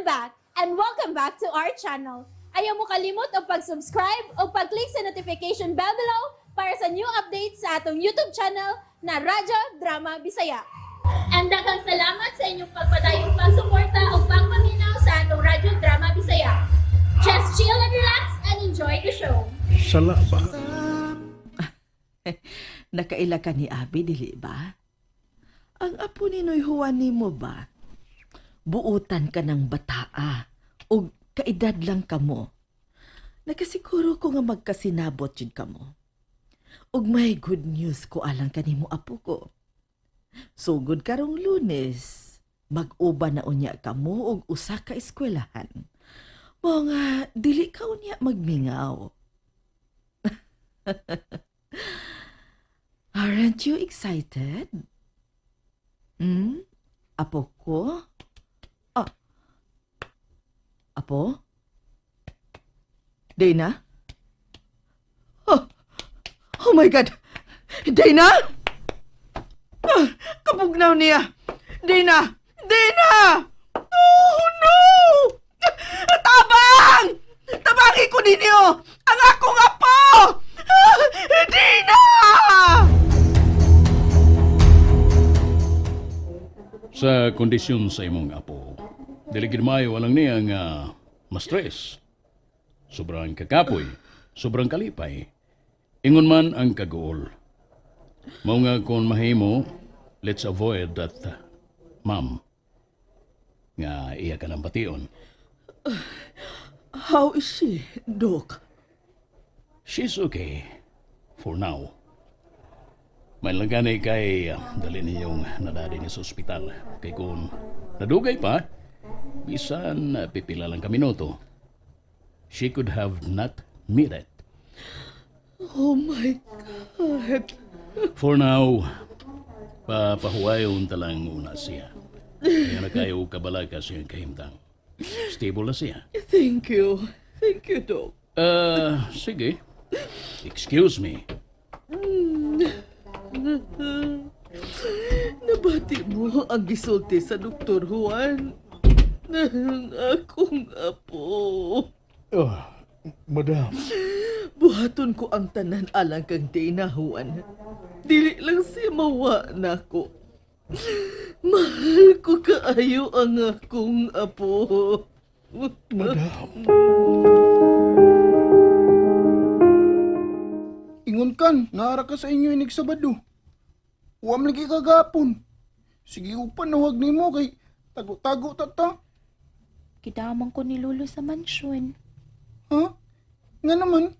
I'm back and welcome back to our channel. Ayaw mo kalimot og pag-subscribe o pag-click sa notification bell below para sa new updates sa atong YouTube channel na Radyo Drama Bisaya. And daghang salamat sa inyong pagpadayong pagsuporta o pagpaminaw sa atong Radyo Drama Bisaya. Just chill and relax and enjoy the show. Sala ba? Nakaila ka ni Abi, dili ba? Ang apo ni Noy Juan nimo ba? Buutan ka ng bataa o kaedad lang kamo. Nakasiguro ko nga magkasinabot jud kamo. Ug may good news ko alang kanimo apo ko. Sugod karong Lunes, mag-uban na unya kamo og usa ka eskwelahan. Mao nga dili ka unya magmingaw. Aren't you excited? Hmm? Apo ko? Ah. Apo? Dana? Oh, oh my God! Dana? Ah, kabugnaw niya! Dana! Dana! Oh no! Tabang! Tabangi ko ninyo! Ang akong apo! Ah, Dana! Sa kondisyon sa imong apo, dili gid maayo alang niya nga ma-stress. Sobrang kakapoy, sobrang kalipay. Ingon man ang kaguol. Mao nga kung mahimo, let's avoid that, ma'am. Nga iya ka ng bation. How is she, Doc? She's okay for now. May lang gani kay dali ninyong nadali niya sa ospital. Kay kung nadugay pa, bisan pipila lang ka minuto, she could have not made it. Oh my God. For now, papahuwayon talang una siya. Kaya na kayo kabalaka siyang kahimtang. Stable na siya. Thank you. Thank you, Doc. Sige. Excuse me. Nabati mo ang gisulti sa Dr. Juan. Ang akong apo. Oh, madam. Buhaton ko ang tanan alang kang Dana, Juan. Dili lang siya mawa nako. Mahal ko kaayo ang akong apo. Madam. Ingon kan, naara ka sa inyo inig Sabado. Uwam lagi kagapon. Sige upan nawag nimo kay tago-tago ta ta. Gidamang ko ni Lolo sa mansyon. Ha? Nga naman,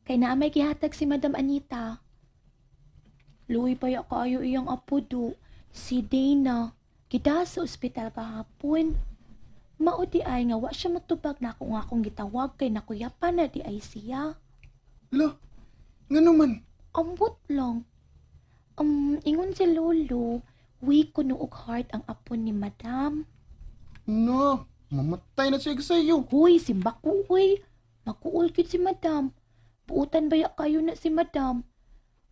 Kay naa may gihatag si Madam Anita. Luoy pa ya kaayo iyang apo do. Si Dana. Gida sa ospital kahapon. Mao di ay nga wa siya matubag na ako nga akong gitawag kay nakuyapan na di ay siya. la. Nga naman, Ambot lang. Ingon si Lolo, weak kuno og heart ang apo ni Madam. no, mamatay na siya sa iyo. Hoy, simbako uy. Makuul gyud si Madam. Buutan baya kayo na si Madam?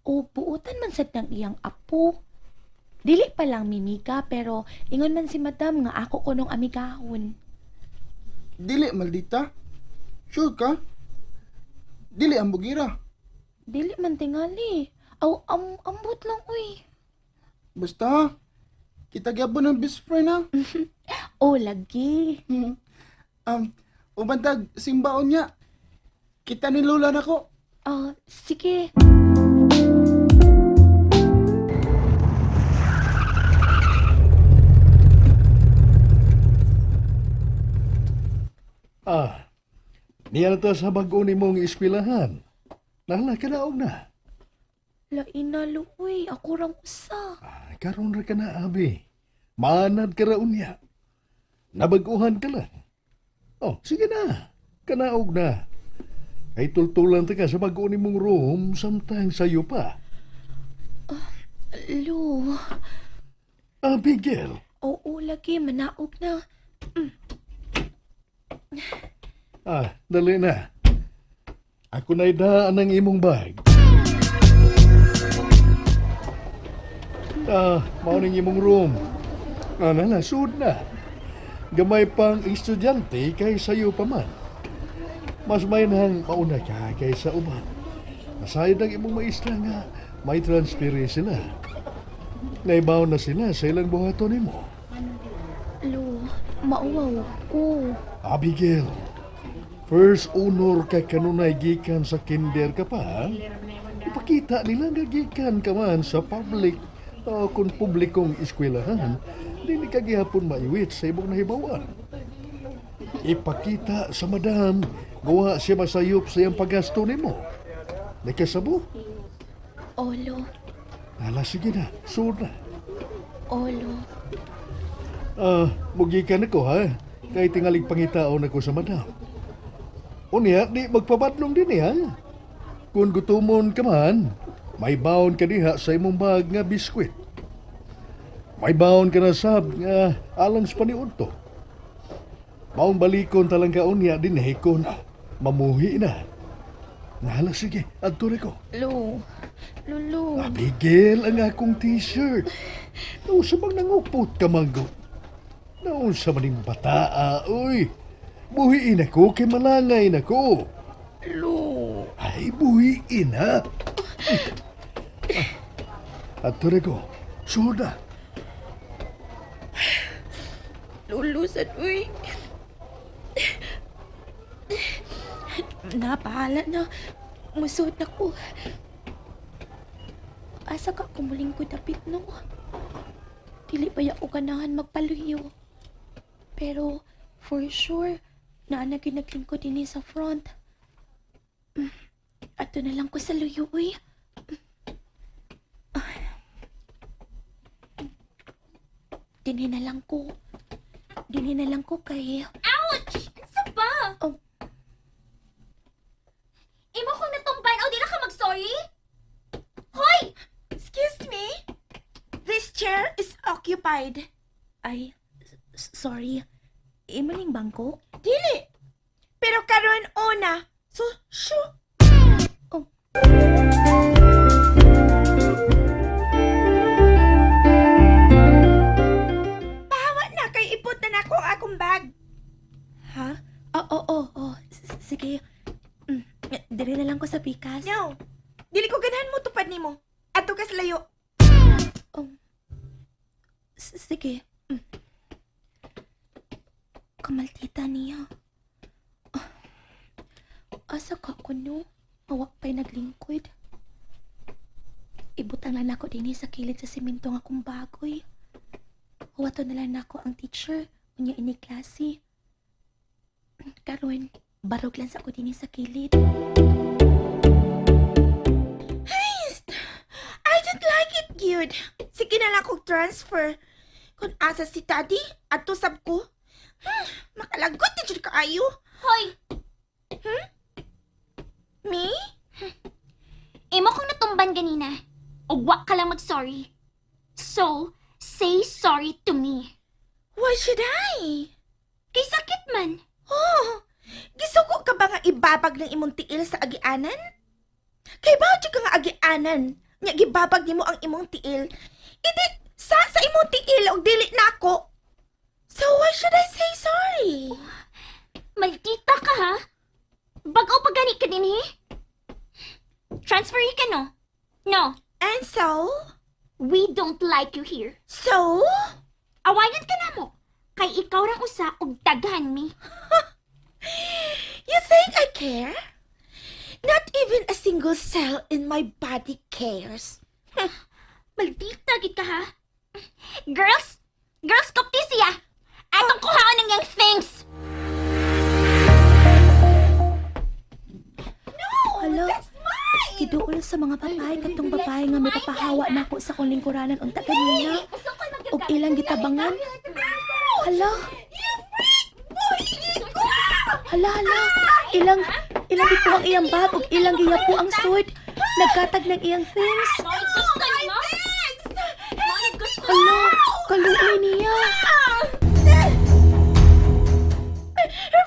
O buutan man sad ng iyang apo. Dili pa lang mimiga pero ingon man si Madam nga ako kunong amigahon. Dili, maldita. Sure ka? Dili ang bugira. Dili man tingali. Aw ambot lang uy. Basta, kita gyapon ng best friend ha. O lagi. Uban tag simbaon niya. Kita ni Lola nako. Ah, sige. Ah, niya na ta sa bago nimong eskwelahan. Nahala ka na og na. Lain na luoy, ako rang usa. Ah, karon ra ka na, abi. Manad ka ra unya. Nabaguhan ka lang. Oh, sige na. Kanaog na. Kay tultulan ta ka sa bago nimong room samtang sayo pa. Lu, Abigail, oo lagi manaog na. Ah, dali na. Ako na daan ang imong bag. Ah, mao ning imong room. Ah, nala, sud na. Gamay pang estudyante kay sayo pa man. Mas may nang mauna ka kaysa uban. Nasayod ang imong maestra nga may transfer sila. Naibaw na sila sa ilang buhaton nimo. Lo, mauwaw ko. Abigail, first honor ka kanunay gikan sa kinder ka pa. Ha? Ipakita nila nga gikan ka man sa public o kung publikong eskwelahan, dili ka gihapon maiwit sa imong nahibawan. Ipakita sa madam, gawa siya masayop sa iyang paggasto nimo. Nakasabo? Olo, Ala, sige na, sure na. olo. Ah, mugikan ako ha. Kay tingalig pangitaon ako sa madam. Unya, di magpabadlong din eh, ha. Kung gutumon ka man, may baon ka diha sa imong bag nga biskwit. May baon ka na sab nga alang sa paniudto. Maong balikon talang ka unya din eh, kun mamuhi na. Nahala sige, adto ko. Lo, lolo. Abigail ang akong t-shirt. Nausa bang nangupot ka, Manggo? Nausa man yung bataa, uy. Buhiin ako kay malangay nako. Lo. Ay, buhiin ha. At ko, suda. Lolo, sad, uy. Napahala na. Musuot na ko. Asa ka kumuling ko dapit no? Dili pa ko ganahan magpaluyo. Pero, for sure, naa na gyud naglingkod dinhi sa front. Ato na lang ko sa luyo, uy. Dinhi na lang ko. Dinhi na lang ko kay... Ouch! Ano ba? Oh. Imo kong natumban o di na ka mag-sorry? Hoy! Excuse me? This chair is occupied. Ay, sorry. Imo ning bangko? Dili. Pero karon una. So, shoo. Oh. Pahawa na kay ipot na nako ang akong bag. Ha? Oo, oo, oo. Sige. Dire na lang ko sa pikas. No. Dili ko ganahan mo tupad nimo. Adto kas layo. Sige. Kamaltita niya. Ah. Asa ka ko no? Mawa pa'y naglingkod. Ibutang lang nako dinhi sa kilid sa simento nga akong bagoy. Huwato na lang nako ang teacher. Unya ini klase. Karon, barog lang sa ako dinhi sa kilid. Psst! I don't like it, gyud. Sige na lang kog transfer. Kung asa si Daddy, adto sab ko. Makalagot na jud kaayo. Hoy! Me? Imo kong natumban ganina. O wa ka lang mag-sorry. So, say sorry to me. Why should I? Kay sakit man. Oh, gisuko ka ba nga ibabag ng imong tiil sa agianan? Kay ba ka nga agianan? Nya gibabag nimo ang imong tiil. Idi sa imong tiil og dili nako. So why should I say sorry? Maldita ka ha? Bag-o pa gani ka din he? Transferee ka no? No, And so? we don't like you here. So? Awayan ka na mo. Kay ikaw rang usa og daghan mi. You think I care? Not even a single cell in my body cares. Maldita gid ka ha? Girls! Girls, kopti siya! Atong kuhaon ang iyang things! Hala. That's mine! Kiduol sa mga babae katong babae nga may papahawa nako sa kong lingkuranan unta kanina. Og ilang gitabangan. Hala. You freak! Buhiin ko! Hala, hala. Ilang ilang gikuha ang iyang bag ug ilang giyapo ang sud. Nagkatag ng iyang things. Mao'y gusto nimo? Mao'y gusto Hala, kaluoy niya.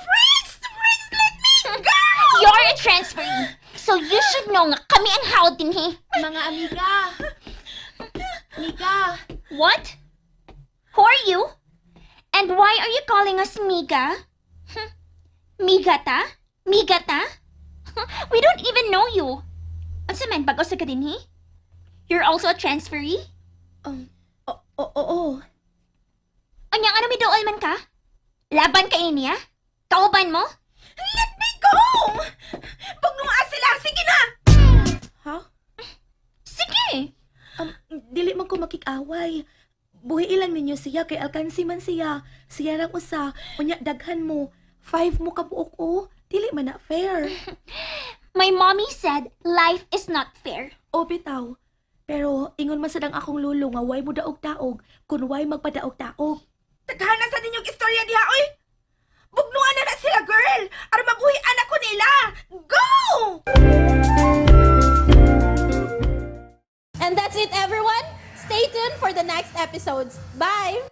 Freaks! Freaks, let me go! You're a transferee, so you should know nga kami ang hawd dinhi. Mga amiga. Amiga. What? Who are you? And And why are you calling us Miga? Miga ta? Miga ta? We don't even know you. Unsa man bag-o sa ka dinhi? You're also a transferee? Oo, oo. Unya ano miduol man ka? Laban ka niya? Kauban mo? Let me go! Bugnua sila! Sige na! Ha? Sige! Dili man ko makikaway. Buhi ilan ninyo siya kay alkansi man siya. Siya rang usa, unya daghan mo. 5 mo kabuok o. Dili man na fair. My mommy said life is not fair. O bitaw. Pero ingon man sad ang akong lulo nga way mo daog-daog kun way magpadaog-daog. Taghanan sa ninyong istorya diha, oy! Bugnuan na na sila, girl! Aron mabuhi anak ko nila! Go! And that's it, everyone. Stay tuned for the next episodes. Bye!